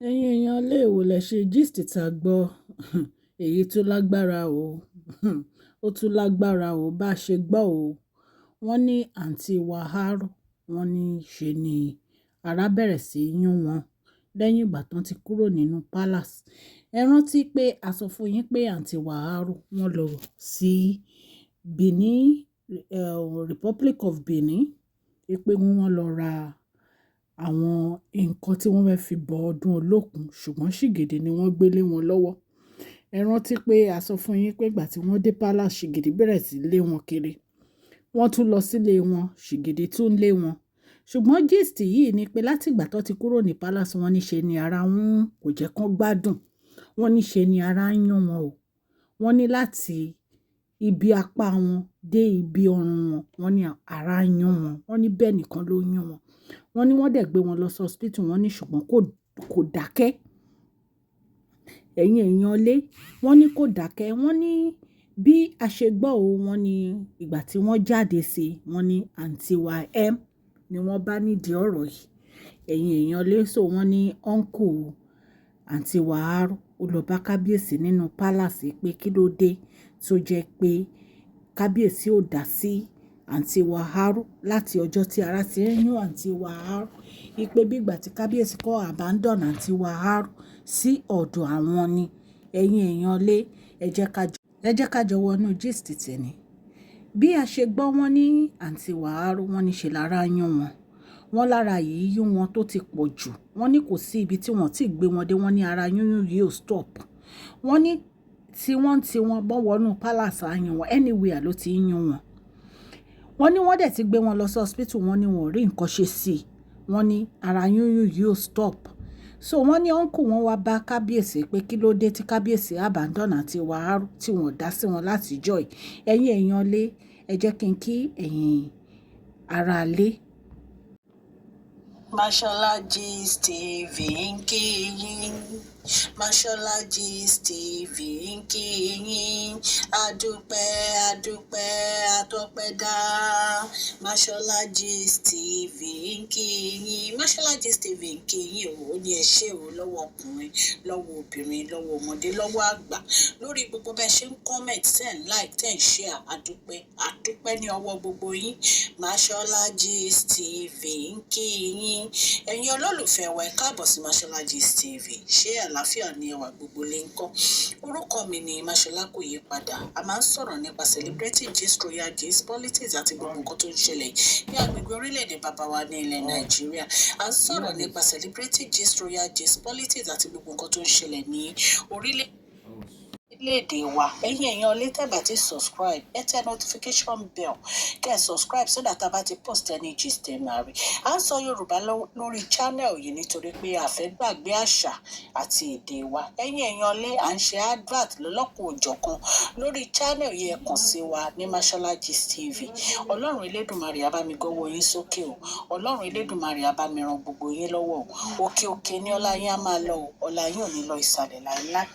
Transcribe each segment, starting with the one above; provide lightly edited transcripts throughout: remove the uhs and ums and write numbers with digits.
Ẹ̀yin èèyàn ilé ìwò lẹ ṣe gist tá gbọ́. Èyí tó lágbára o. Ó tún lágbára o bá ṣe gbọ́ o. Wọ́n ní àǹtí wa R, wọ́n ní ṣe ni ara bẹ̀rẹ̀ sí í yún wọn lẹ́yìn ìgbà tí wọ́n ti kúrò nínú palace. Ẹ rántí pé a sọ fún yín pé àǹtí wa R wọ́n lọ sí Benin, Republic of Benin, wípé wọ́n lọ ra àwọn nǹkan tí wọ́n fẹ́ fi bọ ọdún Olókun, ṣùgbọ́n ṣìgìdì ni wọ́n gbé lé wọn lọ́wọ́. Ẹ rántí pé a sọ fún yín pé ìgbà tí wọ́n dé palace, ṣìgìdì bẹ̀rẹ̀ sí lé wọn kiri. Wọ́n tún lọ sílé wọn, ṣìgìdì tún lé wọn. Ṣùgbọ́n gist yìí ni pé láti ìgbà tó ti kúrò ní palace, wọ́n ní ṣe ni ara wọn kò jẹ́ kó gbádùn. Wọ́n ní ṣe ni ara ń yún wọn o. Wọ́n ní láti ibi apá wọn dé ibi ọrùn wọn, wọ́n ní ara ń yún wọn. Wọ́n ní bẹ́ẹ̀ nìkan ló ń yún wọn. Wọ́n ní wọ́n dẹ̀ gbé wọn lọ sí hospital, wọ́n ní ṣùgbọ́n kò dákẹ́. Ẹ̀yin èèyàn lé, wọ́n ní kò dákẹ́. Wọ́n ní bí a ṣe gbọ́ o, wọ́n ní ìgbà tí wọ́n jáde sí, wọ́n ní àǹtí wa M ni wọ́n bá nídìí ọ̀rọ̀ yìí. Ẹ̀yin èèyàn lé, so wọ́n ní uncle àǹtí wa R ó lọ bá kábíyèsí nínú palace pé kí ló dé tó jẹ́ pé kábíyèsí ò dá sí àǹtí wa R láti ọjọ́ tí ara ti ń yún àǹtí wa R. Wípé bí ìgbà tí kábíyèsí kó abandon àǹtí wa R sí ọ̀dọ̀ àwọn ni. Ẹ̀yin èèyàn lé, ẹ jẹ́ ká jọ wọnú gist tèmi. Bí a ṣe gbọ́, wọ́n ní àǹtí wa R, wọ́n ní ṣe lára yún wọn. Wọ́n lára yìí yún wọn tó ti pọ̀ jù. Wọ́n ní kò sí ibi tí wọ́n ti gbé wọn dé. Wọ́n ní ara yúnyún yìí ò stop. Wọ́n ní tí wọ́n bọ́ wọnú palace, á yún wọn, anywhere ló ti ń yún wọn. Wọ́n ní wọ́n dẹ̀ ti gbé wọn lọ sí hospital, wọ́n ní wọn ò rí nǹkan ṣe sí i. Wọ́n ní ara yúnyún yìí ò stop. So wọ́n ní uncle wọn wá bá kábíyèsí pé kí ló dé tí kábíyèsí abandon àǹtí wa tí wọ́n dá sí wọn láti ìjọ́ yìí. Ẹ̀yin èèyàn lé, ẹ jẹ́ kí n kí ẹ̀yin ará lé. Mashola Gist TV ń kí yín. Mashola Gist TV ń kí yín. Adúpẹ́, adúpẹ́, atọ́pẹ́dá. Mashola Gist TV ń kí yín. Mashola Gist TV ń kí yín o. Ó ní ẹ ṣé o lọ́wọ́ ọkùnrin, lọ́wọ́ obìnrin, lọ́wọ́ ọmọdé, lọ́wọ́ àgbà, lórí gbogbo bẹ́ẹ̀ ṣe ń comment, ten like, 10 share. Adúpẹ́, adúpẹ́ ní ọwọ́ gbogbo yín. Mashola Gist TV ń kí yín. Ẹ̀yin olólùfẹ́ wa, ẹ káàbọ̀ sí Mashola Gist TV. Ṣé àlàáfíà ni ẹwà gbogbo lè ń kọ́? Orúkọ mi ni Mashola, kò yí padà. A máa ń sọ̀rọ̀ nípa celebrity gist, royal gist, politics àti gbogbo nǹkan tó ń ṣẹlẹ̀ ní agbègbè orílẹ̀-èdè bàbá wa ní ilẹ̀ Nàìjíríà. A ń sọ̀rọ̀ nípa celebrity gist, royal gist, politics àti gbogbo nǹkan tó ń ṣẹlẹ̀ ní orílẹ̀-èdè wa. Ẹ̀yin èèyàn lè tẹ́ bá ti subscribe, ẹ tẹ notification bell kẹ́ ẹ subscribe so that a bá ti post any gist, ẹ máa rí. À ń sọ Yorùbá lórí channel yìí nítorí pé a fẹ́ gbàgbé àṣà àti èdè wa. Ẹ̀yin èèyàn lé, à ń ṣe advert lọ́lọ́kan òjọ̀kan lórí channel yìí. Ẹ kàn sí wa ní Mashola Gist TV. Ọlọ́run Elédùmarè á bá mi gọ́wọ́ yín sókè o. Ọlọ́run Elédùmarè á bá mi ran gbogbo yín lọ́wọ́ o. Òkè òkè ní ọlá yín á máa lọ o. Ọlá yín ò ní lọ ìsàlẹ̀ láéláé.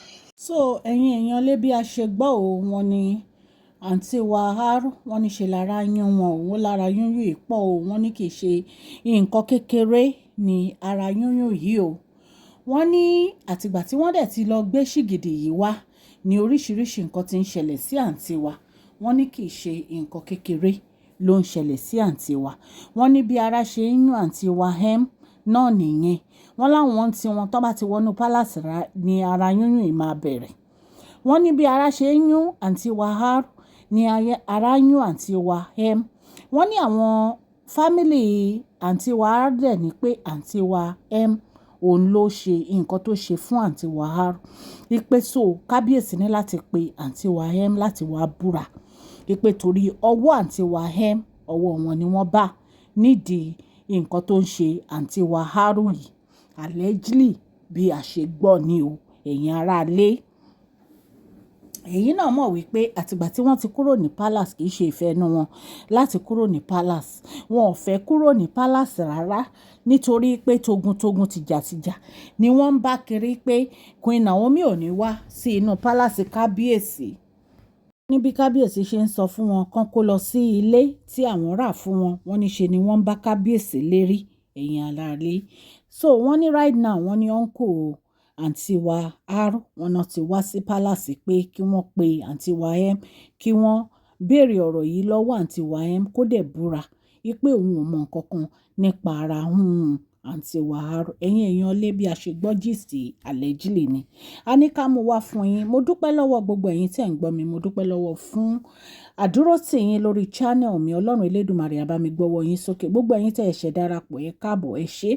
So ẹ̀yin èèyàn lé, bí a ṣe gbọ́ o, wọ́n ní àǹtí wa R, wọ́n ní ṣe lára yún wọn o. Wọ́n lára yúnyún yìí pọ̀ o. Wọ́n ní kì í ṣe nǹkan kékeré ní ara yúnyún yìí o. Wọ́n ní àtìgbà tí wọ́n dẹ̀ ti lọ gbé ṣìgìdì yìí wá ní oríṣiríṣi nǹkan tí ń ṣẹlẹ̀ sí àǹtí wa. Wọ́n ní kì í ṣe nǹkan kékeré ló ń ṣẹlẹ̀ sí àǹtí wa. Wọ́n ní bí ara ṣe ń yún àǹtí wa M náà nìyẹn. Wọ́n láwọn tí wọn tó bá ti wọnú palace ní ara yúnyún yìí máa bẹ̀rẹ̀. Wọ́n ní bí ara ṣe ń yún àǹtí wa R ní ara ń yún àǹtí wa M. Wọ́n ní àwọn family àǹtí wa R dẹ̀ ní pé àǹtí wa M òun ló ṣe nǹkan tó ṣe fún àǹtí wa R. Wípé so kábíyèsí ní láti pe àǹtí wa M láti wá búra. Wípé torí ọwọ́ àǹtí wa M, ọwọ́ wọn ni wọ́n bá nídìí nǹkan tó ń ṣe àǹtí wa R yìí. Allegedly, bí a ṣe gbọ́ ni o, ẹ̀yin ará ilé. Ẹ̀yin náà mọ̀ wípé àtìgbà tí wọ́n ti kúrò ní palace, kì í ṣe ìfẹ́ inú wọn láti kúrò ní palace. Wọn ò fẹ́ kúrò ní palace rárá nítorí pé togun-togun, tìjàtìjà ni wọ́n ń bá kiri pé Queen Naomi ò ní wá sí inú palace kábíyèsí. Ní bí kábíyèsí ṣe ń sọ fún wọn kán kó lọ sí ilé tí àwọn rà fún wọn, wọ́n ní ṣe ni wọ́n ń bá kábíyèsí lérí. Ẹ̀yin ará ilé. So wọ́n ní right now, wọ́n ní uncle àǹtí wa R, wọ́n náà ti wá sí palace pé kí wọ́n pe àǹtí wa M, kí wọ́n béèrè ọ̀rọ̀ yìí lọ́wọ́ àǹtí wa M, kó dẹ̀ búra wípé òun ò mọ nǹkan kan nípa ara àǹtí wa R. Ẹ̀yin èèyàn lé, bí a ṣe gbọ́ gist allegedly ni a ní ká mú wá fún yín. Mo dúpẹ́ lọ́wọ́ gbogbo ẹ̀yin tí ẹ̀ ń gbọ́ mi. Mo dúpẹ́ lọ́wọ́ fún àdúrótì yín lórí channel mi. Ọlọ́run Elédùmarè á bá mi gbọ́wọ́ yín sókè. Gbogbo ẹ̀yin tẹ́ ẹ ṣẹ̀ darapọ̀, ẹ káàbọ̀, ẹ ṣé.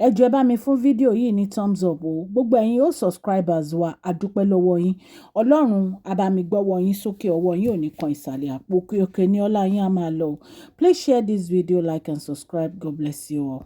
Ẹ jọ̀ọ́, ẹ bá mi fún fídíò yìí ní thumbs up o. Gbogbo ẹ̀yin ó subscribers wa, a dúpẹ́ lọ́wọ́ yín. Ọlọ́run á bá mi gbọ́wọ́ yín sókè, ọwọ́ yín ò ní kan ìsàlẹ̀ àpò. Òkè òkè ní ọlá yín á máa lọ. Please share this video, like and subscribe. God bless you all.